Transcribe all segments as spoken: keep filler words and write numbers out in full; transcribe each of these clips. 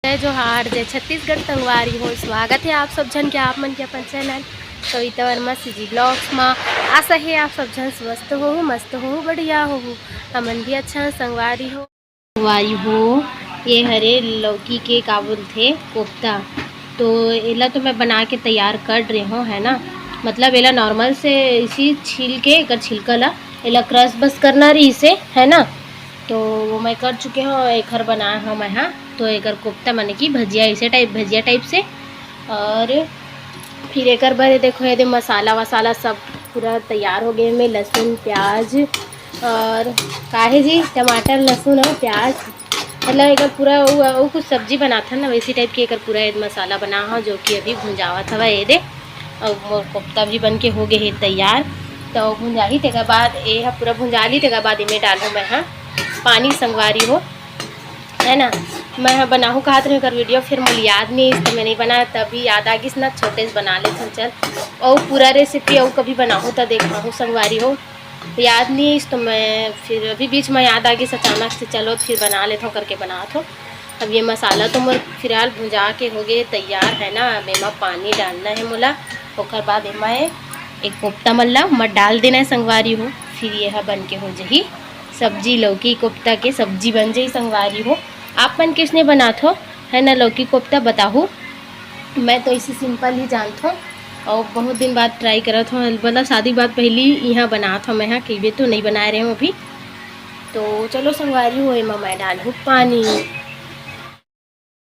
जय जोहार, जय छत्तीसगढ़ संगवारी हो। स्वागत है आप सब झन के, आप मन के अपन चैनल कविता वर्मा सीजी ब्लॉग्स मा। आशा है आप सब झन स्वस्थ हो, मस्त हो, बढ़िया हो। हमन भी अच्छा संगवारी हो। संगवारी हो, ये हरे लौकी के का बोलथे, कोफ्ता। तो एला तो मैं बना के तैयार कर रहे हूँ, है ना। मतलब एला नॉर्मल से इसी छील के, एकर छिलका ला, एला क्रश बस करना रही इसे, है ना। तो वो मैं कर चुके हूँ, एकर बनाए हूँ मैं, हाँ। तो एकर कोफ्ता माने कि भजिया, इसे टाइप, भजिया टाइप से। और फिर एकर बर ये देखो, ये दे मसाला वसाला सब पूरा तैयार हो गए में, लहसुन, प्याज और काहे जी, टमाटर, लहसुन और प्याज, मतलब एकर पूरा वो, वो कुछ सब्जी बनाथन ना, वैसी टाइप के एकर पूरा ये मसाला बना हो, जो कि अभी भुंजावत हवा ये दे। और मोर कोफ्ता भी बन के हो गए है तैयार। तो भुंजाही, तेकर बाद ये ह पूरा भुंजा ली, तेकर बाद इमे डालूँ मैं, हाँ, पानी संगवारी हो, है ना। मैं ह बनाहूँ कहत रहे एकर वीडियो, फिर मोला याद नहीं, इस तो मैं नहीं बनाया, तभी याद आ गिस ना, छोटे से बना लेथन चल। और पूरा रेसिपी और कभी बनाहूँ तो देखाहूँ संगवारी हो, याद नहीं इस तो मैं फिर अभी बीच में याद आ गिस अचानक से, चलो फिर बना लेथों करके बनात हो। अब ये मसाला तो मोर फिलहाल भुंजा के हो गए तैयार, है ना। अब एमा पानी डालना है मोला, ओकर बाद एमा ए-, एक कोफ्ता मन ला मत डाल देना है संगवारी हो, फिर ये ह बन के हो जही सब्जी, लौकी कोफ्ता के सब्जी बन जही संगवारी हो। आप मन किसने बनात हो, है ना, लौकी कोफ्ता बताहू। मैं तो इसे सिंपल ही जानत हूँ और बहुत दिन बाद ट्राई करत हूँ, मतलब शादी के बाद पहली यहाँ बनात हूँ मैं, यहाँ कई बेर तो नहीं बनाए रहे हूँ अभी। तो चलो संगवारी हो, एमा मैं डालहूँ पानी।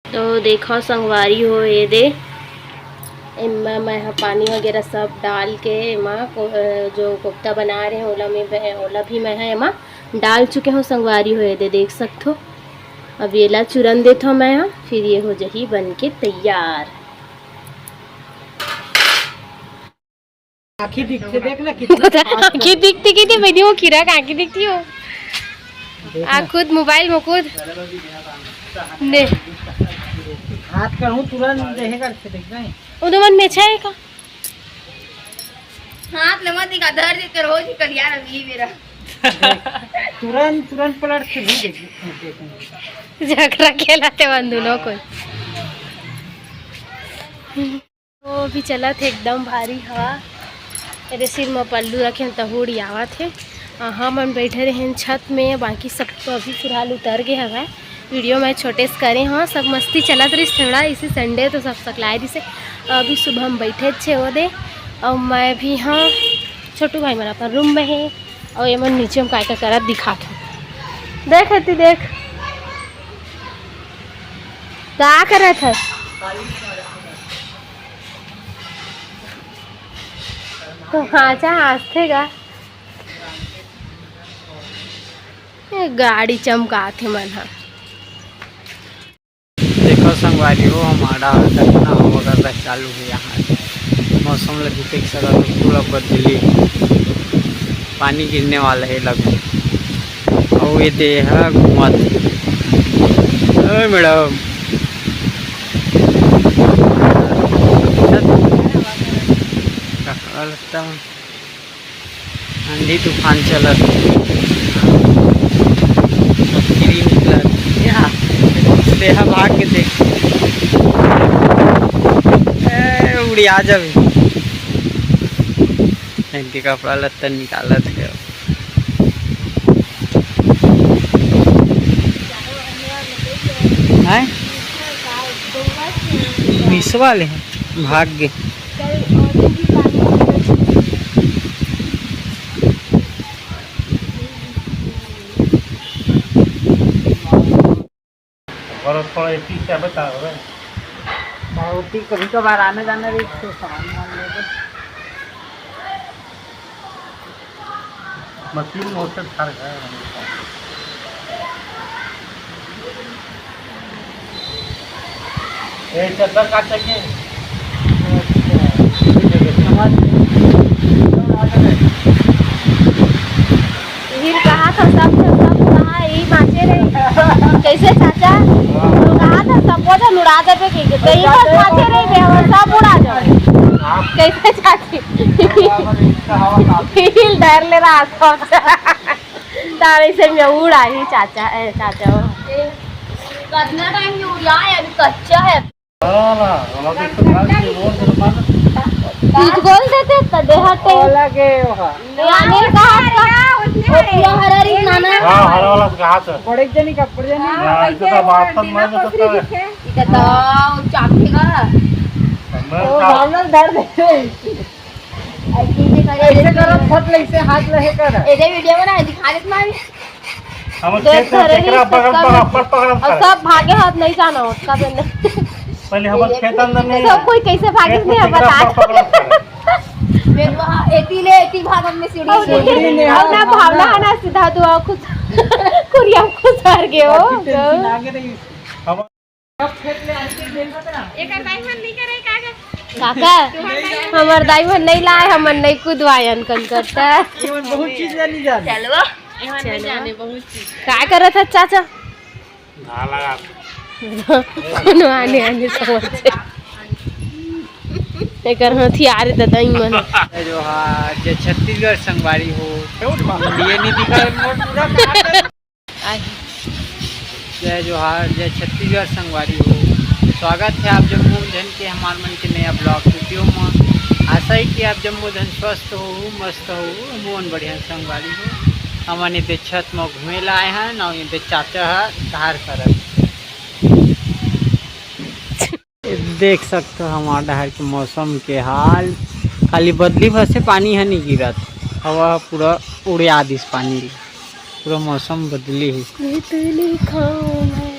तो देखो संगवारी हो, ये दे, एमा मैं ह पानी वगैरह सब डाल के एमा को-, अ, जो कोफ्ता बना रहे हैं, ओला में ब-, ओला भी मैं ह एमा डाल चुके हूँ संगवारी हो, ये दे देख सकत हो। अब येला चुरन देथव मैं ह, फिर ये हो जही बन के तैयार। आँखी दिखथे, देख ना कितना fast आँखी दिखती, किती बनी हो, खीरा का आँखी दिखती हो। देख आ ना। खुद मोबाइल में खुद ने। हाथ करहूँ तुरंत देहे करथे, देख ना। उदो मन में अच्छा है का? हाथ ले मत दिखा, धर दे तेरे हो जी कलियार अगली बेरा। देख, तुरंत, तुरंत पलट के भी देख, देख। झगड़ा खेला थे मन दोनों को। वो भी चलत हे एकदम भारी हवा। एदे सिर म पल्लू रखे हन, तहूड़ी आवत हे। अ, हमन बैठे रहेन छत में, बाकी सब तो अभी फिलहाल उतर गे हवय। वीडियो मैं छोटे से करे हव, सब मस्ती चलत रहिस थोड़ा, इसी संडे तो सब सकलाए रहिस हे। अभी सुबह हम बैठे छे ओदे, अउ मैं भी, हाँ, छोटू भाई मन अपन रूम में हे, अउ एमन नीचे में काय का करत दिखात हे। देख एती देख, का करत हे? तो हाँचा हाँसथे गा। ये गाड़ी चमकाथे मन ह। देखो संगवारी हो, हमारा कतना हवा गर्रा चालू हे यहाँ। मौसम ला देख सकत हो, पूरा बदली, पानी गिरने वाला हे लगभग। अउ ये दे ह घूमत हे। ओए मैडम, कपड़ा लत्ता आंधी तूफान चलत हे। छतरी निकलत हे। या, देहा भाग के देख। ए, उड़िया जाबे। इनके कपड़ा लत्ता निकालत हे। हैं? मिसवा ले हैं, भाग गे। और थोड़ा एक चीज क्या बता रहे हैं? बहुत ही कभी कभार आने जाने रही तो सामान वामान लेके। मशीन में होते फर्क है। ये चद्दर का चाहिए? हिल कहा था सब, सब कहा यही बाँचे रही। कैसे चाचा? तो कहा था सबको तो उड़ा देबे के, तो यही बस बाँचे रही बे, और सब उड़ा जाओ। कैसे चाची? हिल डर ले रहा सब। तावे से मैं उड़ा ही चाचा, ए, चाचा हो। कितना टाइम ये उड़ाए, अभी कच्चा है। हाँ, हाँ, हाँ, तो इसको डाल के बोल दे, मार। बीज गोल देते त देहा टे। ओला के ओहा। अनिल कहा था, वो पूरा हरा री नाना। हाँ, हरा वाला से कहा था। बड़े जनी का, बड़े जनी। हाँ, इसे तो बात तो मैं जो करता है। इधर तो चाप देगा। मैं ओ, चाप। भावना धर दे। ऐसे करो, फट ले, इसे हाथ ले कर। एदे वीडियो बना, दिखा दे तुम्हारी। हम देख खेत में धरे केकरा नहीं बगल सकता पर मैं। अपर पकड़ और कर। सब भागे हाथ नहीं जाना उसका भी नहीं। पहले हमर खेत अंदर नहीं। सब कोई कैसे भागे खेत में नहीं केकरा बता। पर पकड़ कर। मेरे वहाँ एती ले, एती भाग हमने सीढ़ी और से। सीढ़ी ले और ना हाथ भावना ना। है ना, सीधा दुआ खुद कुरिया खुद हार गए हो। बाकी टेंशन आगे नहीं। हम एकर दाई मन नहीं करे का गे? काका, हमर दाई मन नहीं लाए, हमन नहीं कुदवायन कन करता। ये मन बहुत चीज ला नहीं जाने। चलो। एमन नहीं जाने बहुत चीज। का करत है चाचा? धान लगा। कोनो आने आने समझ। एकर हथियार दे दई मन। जोहार, जय छत्तीसगढ़ संगवारी हो। ये नहीं दिखा मोर पूरा। आही। जय जोहार, जय छत्तीसगढ़ संगवारी हो। स्वागत है आप जम्मो झन के हमार मन के नया ब्लॉग वीडियो में। आशा है कि आप जम्मो झन स्वस्थ हो, मस्त हो, मोन बढ़िया संगवारी हो। हमन एदे छत में घूमे ला आए हैं, ना एदे चाचा है धार करत। देख सकते हो हमार डहर के मौसम के हाल, खाली बदली भर से पानी ह नहीं गिरत, हवा ह पूरा उड़िया दिस पानी ल, पूरा मौसम बदली है। ये तो नहीं खाऊं मैं।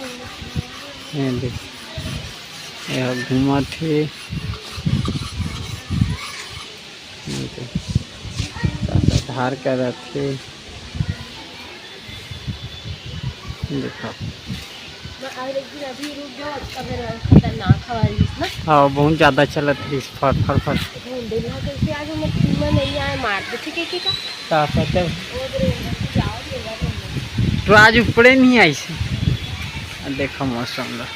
ये देख, ये घूमत हे, ये देख, चाचा धार करत हे। देखो। मैं और एक दिन अभी रुक जाओ, उसका फिर खतरनाक हवा रही ना। हाँ, बहुत ज्यादा चलत रही, फट, फट, फट। ढूंढे ना कैसे आज मैं सीमा नहीं आए, मार दे, ठीक है, ठीक है। का पता? वो तो जाओ, ये बात है। तो आज ऊपरे नहीं आई से। आ देखो मौसम ला।